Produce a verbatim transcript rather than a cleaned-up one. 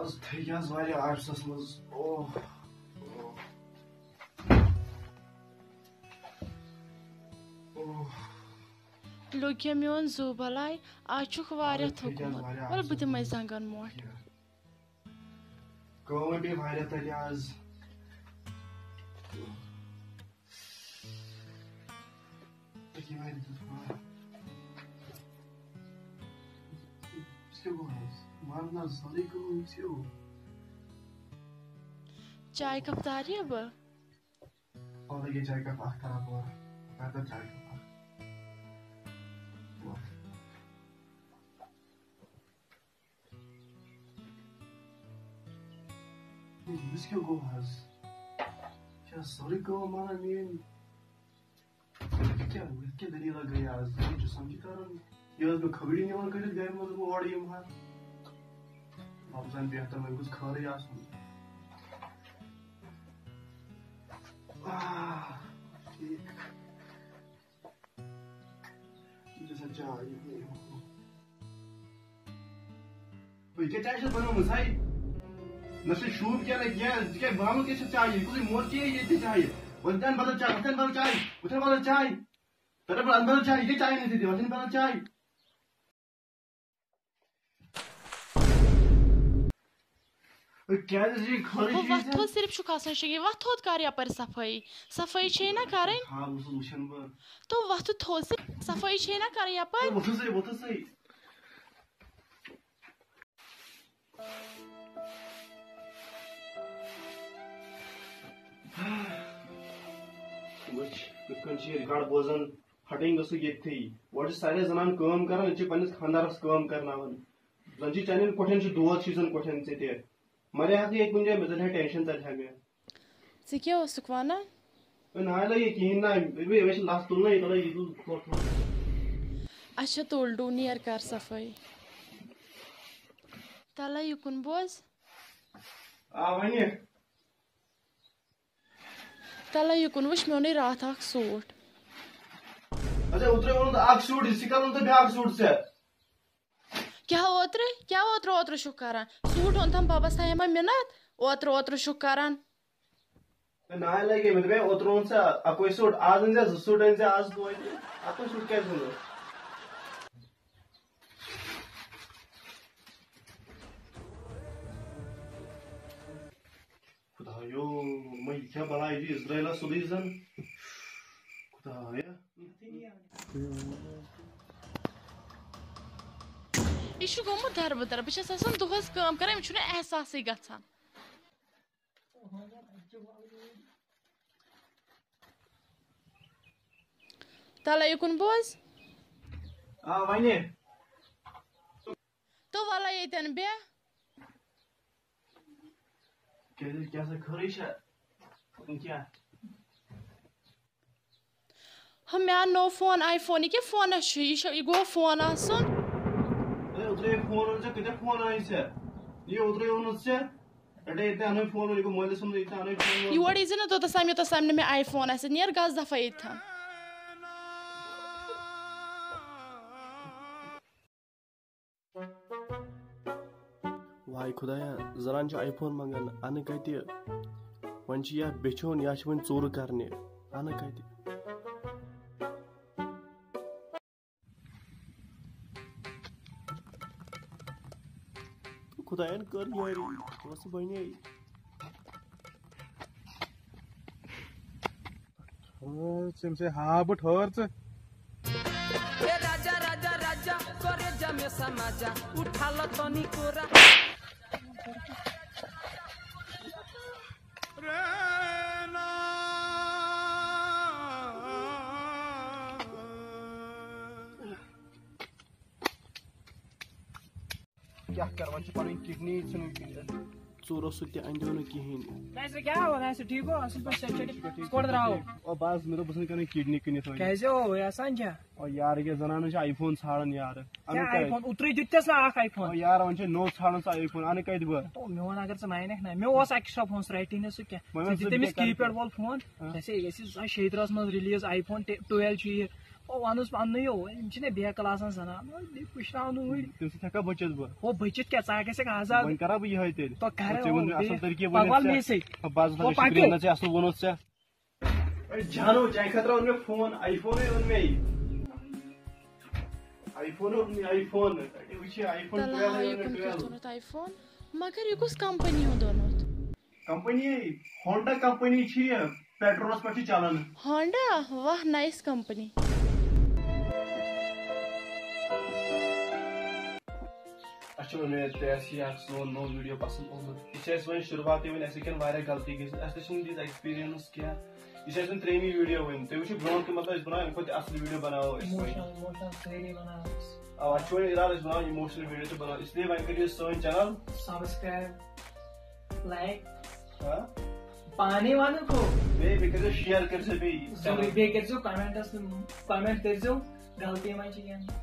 آز تھٔکۍ آز واریاہ آفسَس منٛز۔ اوہ، اوہ، اوہ۔ لوٚگ یہِ میون زُو بلاے، آز چھُکھ واریاہ آز تھٔکۍ آز تھوٚکمُت۔ واریاہ وَلہٕ بہٕ آفسَس دِمَے منٛز۔ زنٛگن مۄٹھ۔ کٲم پیٚیہِ واریاہ تَتہِ آز۔ تٔتی وَنہِ تہٕ تھوڑا۔ أسۍ کیٛاہ گوٚو آز؟ وَن نہ، سٲرٕے کٲم أسۍ کیٛاہ گوٚو؟ چاے کپ تاریا بہٕ؟ اورٕ یہِ چاے کپ اکھ تھاو اورٕ۔ کر تہٕ چاے کپ اکھ۔ وَن۔ ہے، أمِس کیٛاہ گوٚو آز؟ یہِ چھا سٲرٕے کٲم مانان میٛٲنۍ؟ یہِ کیٛاہ، یہِ کیٛاہ دٔلیٖلہ گٔے آز؟ یہِ چھُ سمجھی تران۔ یہِ ٲس مےٚ کھٲڑی نِوان کٔڑِتھ گرِ منٛز، بہٕ اورٕ یِمہٕ ہا۔ رۄب زانہِ بہتر، وۄنۍ گوٚژھ خٲرٕے آسُن۔ آہ، ٹھیٖک۔ یہِ چھےٚ سا چاے، یہِ گٔے۔ تُہۍ کیٛاہ چاے چھِ بنٲومٕژ، ہاے؟ نہ چھِ شوٗب کینٛہہ، نہ کینٛہہ، ژٕ کیٛاہ بانہٕ کیٛاہ چھِ چاے؟ یہِ کُس موت کیٛاہ ییٚتہِ چاے؟ وۄنۍ تہِ اَن بدل چاے، وۄنۍ تہِ اَن بدل چاے، وۄنۍ تہِ اَن بدل چاے۔ تَلہٕ بہٕ اَن بدل چاے، یہِ کیٛاہ چاے نہٕ ژےٚ دِوان؟ وۄنۍ تہِ اَن بدل چاے۔ کیٛازِ یہِ خٲرٕے گوٚو چھُ یہِ وَتھ ژےٚ؟ تھوٚد صرف چھُکھ آسان شیٚنگِتھ، وَتھ تھوٚد کر یَپٲرۍ صفٲیی؟ صفٲیی چھے نہ کَرٕنۍ۔ خاب اوسُس وٕچھان بہٕ۔ تو وَتھٕ تھوٚد صرف صفٲیی چھے نہ کَرٕنۍ یَپٲرۍ؟ ہے، وۄتھُس ہے، وۄتھُس ہے۔ وٕچھ، کِتھ کٔنۍ چھِ یہِ گڑ بوزان، پھٹٕنۍ گٔژھٕکھ ییٚتھٕے۔ گۄڈٕ چھِ سارے زنان کٲم کران، ییٚتہِ چھِ پننِس خانٛدارس کٲم کرناوان۔ زن چھِ چانٮ۪ن کۄٹھٮ۪ن چھُ دود، چھُے زن کۄٹھٮ۪ن ژےٚ تہِ۔ مرے ہا ژٕ ییٚتہِ کُنہِ جایہِ، مےٚ ژَلہِ ہا ٹینشن، ژَلہِ ہا مےٚ۔ ژٕ کیٛاہ اوسُکھ ونان؟ ہے، نہ لگہِ یہِ کِہیٖنۍ نہ، یہِ چھِ لس تُلنٕے، یہِ تُلنٕے، یہِ تُل ژھۄٹھ۔ اچھا، تُل ڈوٗ، نیر کر صفٲیی۔ تَلہ یُکُن بوز۔ آ، وَنہِ۔ تَلہ یُکُن وٕچھ، مےٚ اوٚنے راتھ اکھ سوٗٹ۔ اچھا، اوترٕ اوٚنُتھ اکھ سوٗٹ، یہِ چھِ کَرُن تہٕ بیٛاکھ سوٗٹ ژےٚ۔ کیٛاہ اوترٕ؟ کیٛاہ اوترٕ اوترٕ چھُکھ کران؟ سوٗٹ اوٚنتھم بَبَس تام یِمَے مِنَت، اوترٕ اوترٕ چھُکھ کران۔ ہے، نہ لگے، مےٚ دوٚپمَے اوترٕ اوٚن ژےٚ اَکُے سوٗٹ، آز أنۍ زِ زٕ سوٗٹ، أنۍ زِ آز توتہِ۔ اَکُے سوٗٹ کیٛازِ اوٚنُتھ؟ خدایو، مےٚ یہِ کیٛاہ بلاے دِ اِسرائیلَس سیوٚدُے زَن۔ خدایا۔ یہِ چھُ گوٚمُت دَربٕدَر۔ بہٕ چھَس آسان دۄہَس کٲم کَران، أمِس چھُنہٕ احساسٕے گژھان۔ تَلَے یُکُن بوز۔ آ، وَنہِ۔ تو وَلَے ییٚتٮ۪ن بیٚہہ۔ کیٛازِ، کیٛاہ سا خٲرٕے چھا؟ کِنہٕ کیٛاہ؟ ہُہ، مےٚ آو نوٚو فون، آی فون۔ یہِ کیٛاہ فونَس چھُ؟ یہِ چھُ، یہِ گوٚو فون آسُن۔ ہے، اوترَے فون اوٚن ژےٚ، کۭتیٛاہ فون آے ژےٚ؟ یہِ اوترَے اوٚنُتھ ژےٚ۔ رَٹے ییٚتہِ اَنُے فون، یہِ گوٚو مٲلِس ووٚن، ییٚتہِ اَنُے فون۔ یور یی زِ نہٕ توٚتَس تام، یوٚتَس تام نہٕ مےٚ آی فون آسہِ۔ نیر گژھ دفعہ ییٚتہِ تھَن۔ واے خدایا، زنان چھِ آی فون منٛگان، اَنہٕ کَتہِ؟ وۄنۍ چھِ یا بیٚچھُن یا چھِ وۄنۍ ژوٗرٕ کَرنہِ، اَنہٕ کَتہِ؟ خدایَن کٔر یٲری، پونٛسہٕ بَنے۔ ٹھٔہر ژٕ، أمۍ سٕے ہاو بہٕ، ٹھٔہر ژٕ۔ ए राजा, राजा, राजा, करे जमे समाजा, उठाल तनी कोरा। کیٛاہ کَرٕ، وۄنۍ چھِ پَنٕنۍ کِڈنی ژھٕنٕنۍ کٕنِتھ۔ ژوٗر اوسُکھ تہِ اَندیو نہٕ کِہیٖنۍ۔ کیٛازِ ژٕ کیٛاہ حال آسہِ؟ ٹھیٖک گوٚو؟ اَصٕل پٲٹھۍ صحت چھا ٹھیٖک؟ کوٚت درٛاو؟ او بَس، مےٚ دوٚپ بہٕ ژھٕنہٕ کَرٕنۍ کِڈنی کٕنِتھ وۄنۍ۔ کیٛازِ ہو، یہِ آسان چھا؟ او یارٕ کیٛاہ زَنانَن چھِ آی فون ژھانٛڈان یارٕ۔ اَنُن کیٛاہ آی کَتہِ؟ فون؟ اوترَے دیُت ژےٚ سا اَکھ آی فون۔ او یارٕ، وۄنۍ چھِ نوٚو ژھانٛڈُن سُہ آی فون، اَنہٕ کَتہِ بہٕ؟ تو میون اگر ژٕ مانکھ نہ، مےٚ اوس extra فون، سُہ رَٹی نہٕ سُہ کینٛہہ۔ وۄنۍ ژٕ وَن دِ ژٕ تٔمِس مےٚ کیٛاہ کیپیڈ وول فون، ہاں۔ گژھِ، یہِ گژھِ زٕ ساس شیٚیہِ ترٛہَس منٛز release آی فون ٹُوٮ۪ل چھُ یہِ۔ او، وَنُس پَننُے یو، یِم چھِنہ بیکٕل آسان زَنان، او، بیٚیہِ پُشراونہٕ وٕنۍ۔ تَمہِ سۭتۍ ہٮ۪کا بٔچِتھ بہٕ؟ او، بٔچِتھ کیٛاہ، ژٕ ہا گژھکھ آزاد۔ وۄنۍ کَرا بہٕ یِہوٚے تیٚلہِ؟ تو کَر، ژےٚ ووٚن او، مےٚ اَصٕل بیٚیہِ طریٖقہٕ، وَنُس پَگہہ وَل ژےٚ۔ مے سۭتۍ۔ بہٕ آسہٕ او، پَکھ۔ شُکریہ نہ ژےٚ اَصٕل ووٚنُتھ ژےٚ۔ اے جانو، چانہِ خٲطرٕ اوٚن مےٚ فون، آی فونٕے اوٚن مےٚ۔ آی فون اوٚن مےٚ، آی فون۔ اَتہِ وٕچھ یہِ آی فون تَلہٕ twelve ہا، اوٚن یہِ مےٚ کٕم کیٛاہ twelve۔ اوٚنُتھ آی فون؟ مگر یہِ کُس کمپنی ہُنٛد اوٚنُتھ؟ کمپنی، ہونڈا کمپنی چھِ یہِ، پیٹرولس پٮ۪ٹھ چھِ چلان۔ ہونڈا؟ واہ، نایس کمپنی۔ اَسہِ چھِ اُمید تۄہہِ آسہِ یہِ اکھ سون نوٚو ویٖڈیو پسنٛد آمُت۔ یہِ چھِ اَسہِ وۄنۍ شروٗعاتٕے، وۄنۍ اَسہِ ہیٚکن واریاہ غلطی گٔژھِتھ، اَسہِ تہِ چھِنہٕ تِژھ ایکسپیرینس کینٛہہ۔ یہِ چھِ اَسہِ وۄنۍ ترٛیٚیِمٕے ویٖڈیو وۄنۍ، تُہۍ وٕچھِو برونٛہہ تہِ، مطلب، أسۍ بَناوو اَمہِ کھۄتہٕ تہِ اَصٕل ویٖڈیو بَناوو أسۍ وۄنۍ۔ Emotional، emotional سٲری بَناوو أسۍ۔ اَوا، اَسہِ چھُ وۄنۍ اِرادٕ، أسۍ بَناوو emotional ویٖڈیو تہِ بَناوو، اِسلیے وۄنۍ کٔرِو سٲنۍ channel subscribe، like۔ ہاں؟ پانے وَنہٕ کھو۔ بیٚیہِ، بیٚیہِ کٔرۍزیو share، کٔرۍزیو بیٚیہِ ضروٗری، channel۔ بیٚیہِ کٔرۍزیو کمنٹس، comment کٔرۍزیو، غلطی ما چھِ کینٛہہ۔